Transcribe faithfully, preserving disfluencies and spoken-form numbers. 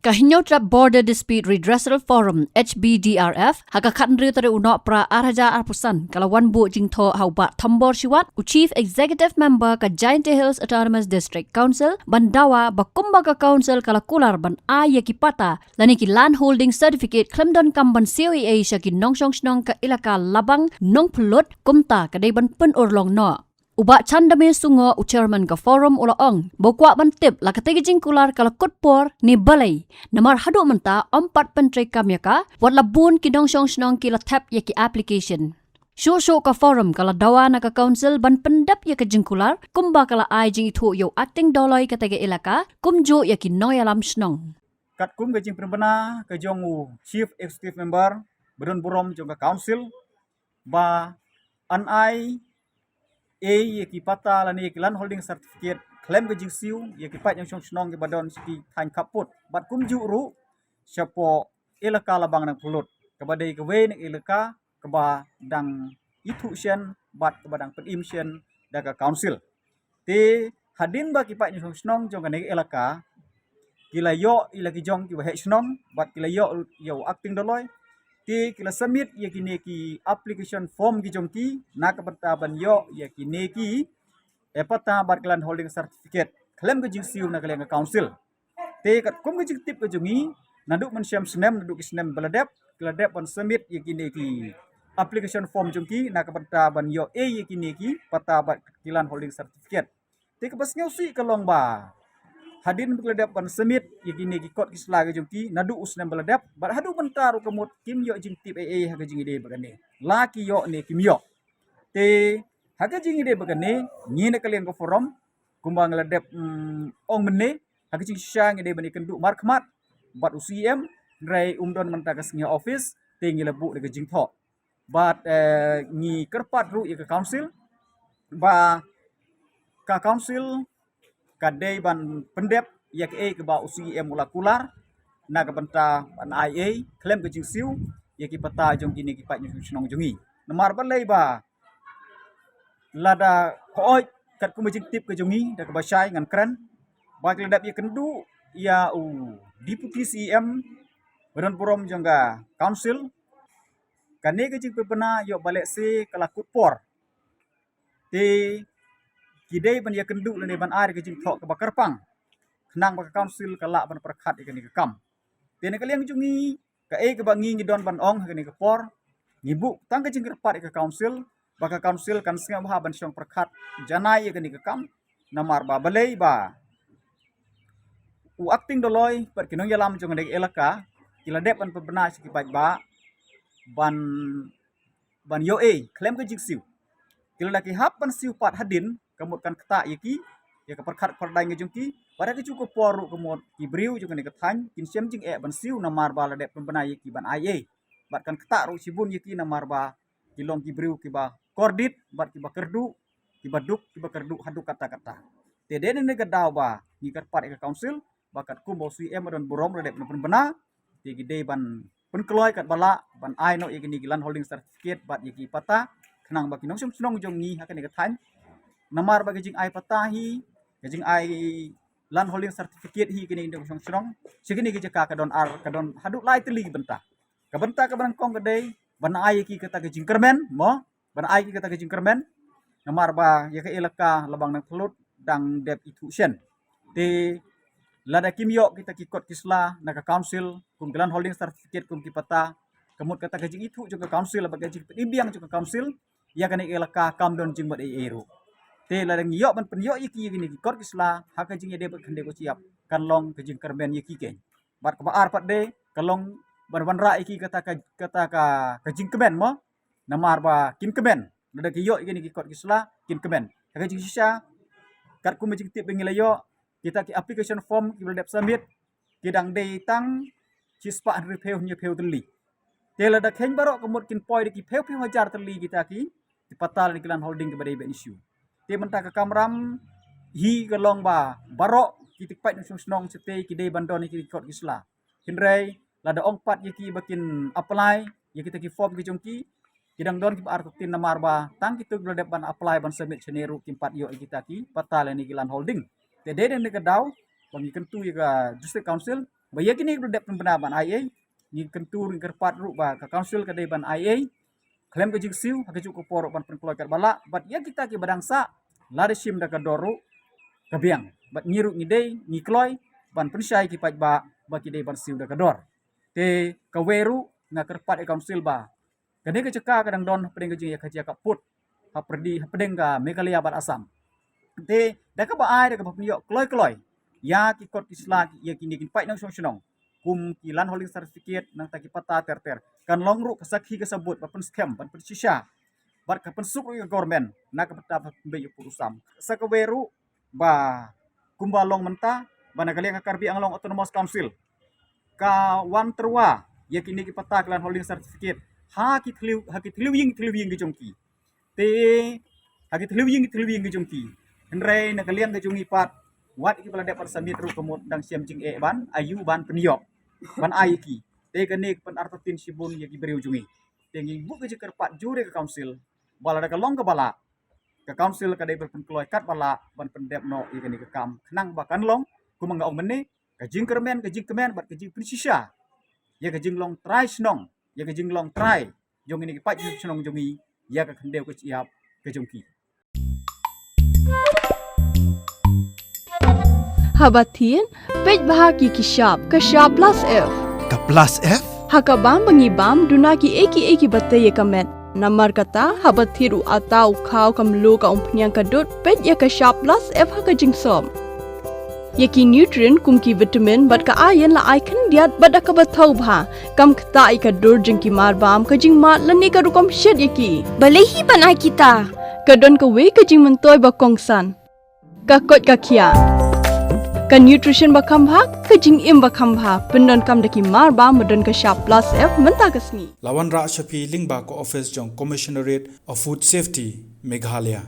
Ka Hynñiewtrep Border Dispute Redressal Forum, H B D R F, ha ka khatnriew tarik u Nohprah arhajar arphew san, ka la wan buh jingthoh ha u Bah Thombor Shiwat, u Chief Executive Member ka Jaintia Hills Autonomous District Council, ban dawa ba kumba ka Council ka la kular ban ai ïa ki pata lane ki Land Holding Certificate khlem donkam ban siew ei ei sha ki nongshong shnong ka Elaka Labang Nongphyllut, kumta ka dei ban pynurlong noh. U Bah Chandame Sungoh, u Chairman ka Forum, u la ong ba u kwah ban tip la katei ka jingkular ka la kut por ne balei, namar haduh mynta ym pat pyntreikam ïa ka, wat la bun ki nongshong shnong ki la thep ïa ki application. Shuh shuh ka Forum ka la dawa na ka Council ban pyndep ïa ka jingkular kumba ka la ai jingithuh ïa u Acting Doloi katei ka Elaka, kumjuh ïa ki nongïalam shnong. Katkum ka jingpynbna ka jong u Chief Executive Member ba don burom jong ka Council, ba yn ai ei ïa ki pata lane ïa ki Land Holding Certificate khlem ka jingsiew ïa ki paid nongshong shnong kiba don sha ki thaiñ khappud, bad kumjuh ruh shapoh Elaka Labang Nongphyllut, kaba dei kawei na ki elaka kaba dang ithuh shen bad kaba dang pynim shen da ka Council. Te hadien ba ki paid nongshong shnong jong kane ka elaka ki la ïoh ïa la ki jong kiba heh shnong bad ki la ïoh ïa u Acting Doloi, te ki la submit ïa kine ki application form ki jong ki na ka bynta ban ïoh ïa kine ki, eh, pata bad ki Land Holding Certificate khlem ka jingsiew na ka liang ka Council. Te katkum ka jingtip ka jong ngi, naduh mynshem snem, naduh ki snem ba la dep, ki la dep ban submit ïa kine ki application form jong ki na ka bynta ban ïoh ei ïa kine ki pata bad ki Land Holding Certificate. Te kaba sngewsih ka long ba hadien ba ki la dep ban submit ïa kine ki kot ki sla ki jong ki naduh u snem ba la dep, bad haduh mynta ruh ka mut kim ïoh jingtip ei ei ha ka jingïadei bad kane, la ki ïoh ne kim ïoh. Te ha ka jingïadei bad kane, ngi na ka liang ka Forum, kumba nga la dep, mm, ong mynne, ha ka jingshisha ngi dei ban ïakynduh markhmat bad u C E M, hynrei um don mynta ka sngi ha office, te ngi la buh da ka jingthoh. Bad, eh, ngi kyrpad ruh ïa ka Council ba ka Council ka dei ban pyndep ïa kaei kaba u C E M u la kular na ka bynta ban ai ei khlem ka jingsiew ïa ki pata jong kine ki paid nongshong shnong jong ngi. Namar balei ba lada hooid katkum ka jingtip ka jong ngi da kaba shai ngan kren ba ki la dep ïakynduh ïa u Deputy C E M ba don burom jong ka Council. Kane ka jingpynbna ïoh ba lehse ka la kut por. Te ki dei ban ïakynduh lane ban ai ka jingthoh kaba kyrpang khnang ba ka Council ka lah ban pyrkhat ïa kane ka kam. Te na ka liang jong ngi, kaei kaba ngi ngi don ban ong ha kane ka por, ngi buh tang ka jingkyrpad ïa ka Council ba ka Council kan sngewbha ban shong pyrkhat janai ïa kane ka kam. Namar ba balei ba u Acting Doloi bad ki nongïalam jong kane ka elaka ki la dep ban pynbna sha ki paidbah ban ban ïoh ei khlem ka jingsiew. Ki la da ki hap ban siew pat hadien, ka mut kan ktah ïa ki ïa ka pyrkhat pyrdaiñ ka jong ki. Bad ha kajuh ka por ruh ka mut ki briew jong kane ka thaiñ kin shem jingeh ban siew namar ba la dep pynbna ïa ki ban ai ei. Bad kan ktah ruh shibun ïa ki namar ba ki long ki briew kiba kordit bad kiba kyrduh, kiba duk kiba kyrduh haduh katta katta. Te dei na kane ka daw ba ngi kyrpad ïa ka Council ba katkum ba u C E M ba don burom la dep ban pynbna, te ki dei ban pynkloi katba lah ban ai noh ïa kine ki Land Holding Certificate bad ïa ki pata khnang ba ki nongshong shnong jong ngi ha kane ka thaiñ. Namar ba ka jingai pata hi, ka jingai Land Holding Certificate hi kine ki nongshong shnong sha kine ki jaka ka don ar, ka don haduh lai tylli ki bynta. Ka bynta kaba nyngkong ka dei ban ai ïa ki kata ka jingkyrmen, mo, ban ai ïa ki kata ka jingkyrmen. Namar ba ïa ka elaka Labang Nangthlut dang dep ithuh shen. Te lada kim ïoh kita ki kot ki sla na ka Council kum ki Land Holding Certificate kum ki pata, ka mut kata ka jingithuh jong ka Council bad ka jingpynim biang jong ka Council ïa kane ka elaka kam don jingmut ei ei ruh. Te lada ngi ïoh ban pynïoh ïa ki ïa kine ki kot ki sla ha ka jingïadei bad ka khyndew ka shyiap, kan long ka jingkyrmen ïa ki keiñ. Bad kaba ar pat de ka long ban wanrah ïa ki kata ka, kata ka, ka jingkmen, mo. Namar ba kin kmen, lada ki ïoh ïa kine ki kot ki sla kin kmen. Ha ka jingshisha, katkum ka jingtip ba ngi la ïoh, kita ki application form kiba la dep submit ki dang dei tang shispah hynriewphew hynñiewphew tylli. Te lada kheiñ baroh ka mut kin poi da ki phew phew hajar tylli kita ki, ki pata lane ki Land Holding kiba dei ban issue. Te mynta ka kamram hi ka long ba baroh ki, ki paid nongshong shnong shatei ki dei ban don ïa ki kot ki sla. Hynrei lada ong pat ïa ki ba kin apply ïa kita ki form ki jong ki, ki dang don kiba artatien namar ba tang kito kiba la dep ban apply ban submit shane ruh kim pat ïoh ïa kita ki pata lane ki Land Holding. Te dei na kane ka daw ba ngi kyntu ïa ka District Council Ba ïa kine ki ba la dep pynbna ban ai ei, ngi kyntu ngi kyrpad ruh ba ka council ka dei ban ai ei khlem ka jingsiew, ha kajuh ka por ruh ban pynkloi katba lah, bad ïa kita ki ba dang sah, lada shim da ka dor ruh ka biang. Bad ngi ruh ngi dei ngi kloi ban pynshai ki paidbah ba ki dei ban siew da ka dor. Te kawei ruh nga kyrpad ïa ka council ba kane ka jaka ka dang don hapdeng ka jingïakajia ka pud, hapyrdi hapdeng ka Meghalaya bad Assam. Te da kaba ai da kaba pynïoh kloi kloi ïa ki kot ki sla ïa kine ki paid nongshong shnong, kum ki land holding certificate nangta ki patta ter ter, kan long ruh ka sakhi ka sabut ba pynskhem ban pynshisha bad ka pynsuk ruh ïa ka government na ka bynta ba pynbeit ïa u pud u sam. Sa kawei ruh ba kumba long mynta ba na ka liang ka Karbi Anglong Autonomous Council ka wan tyrwa ïa kine ki patta ki land holding certificate ha ki thliew, ha ki thliew ïing thliew ïing ki jong ki. Te ha ki thliew ïing thliew ïing ki jong ki, hynrei na ka liang ka jong ngi pat, wat ki ba la dep ban submit ruh ka mut dang shem jingeh ban aïu ban pynïoh ban ai ïa ki. Te kane ka pynartatien shibun ïa ki briew jong ngi. Te ngi buh ka jingkyrpad jur ïa ka council ba lada ka long kaba lah, ka council ka dei ban pynkloi katba lah ban pyndep noh ïa kane ka kam, khnang ba kan long kumba nga ong mynne, ka jingkyrmen ka jingkmen bad ka jingpynshisha ïa ka jinglong trai shnong, ïa ka jinglong trai jong kine ki paid shnong jong ngi, ïa ka khyndew ka shyiap ka jong ki. Haba thied, peit bha ki ki shap, ka shap plus F. Ka plus F? Ha ka bam ba ngi bam, duna ki ei ki ei ki ba tei ïa ka met. Namar kata, haba thied u atta u khaw ka mluh ka umphniang ka dud, peit ïa ka shap plus F ha ka jingsop. Ïa ki nutrient kum ki vitamin bad ka iron la ai khyndiat bad da kaba thaw bha. Kam ktah ïa ka dur jong ki marbam, ka jingmad lane ka rukom shet ïa ki. Balei hi ban ai kita? Ka don kawei ka jingmyntoi ba kongsan. Ka koit ka khiah. Ka nutrition ba kham bha, ka jingim ba kham bha. Pyndonkam da ki marbam ba don ka shap plus F mynta ka sngi. La wanrah sha phi lyngba ka office jong Commissionerate of Food Safety, Meghalaya.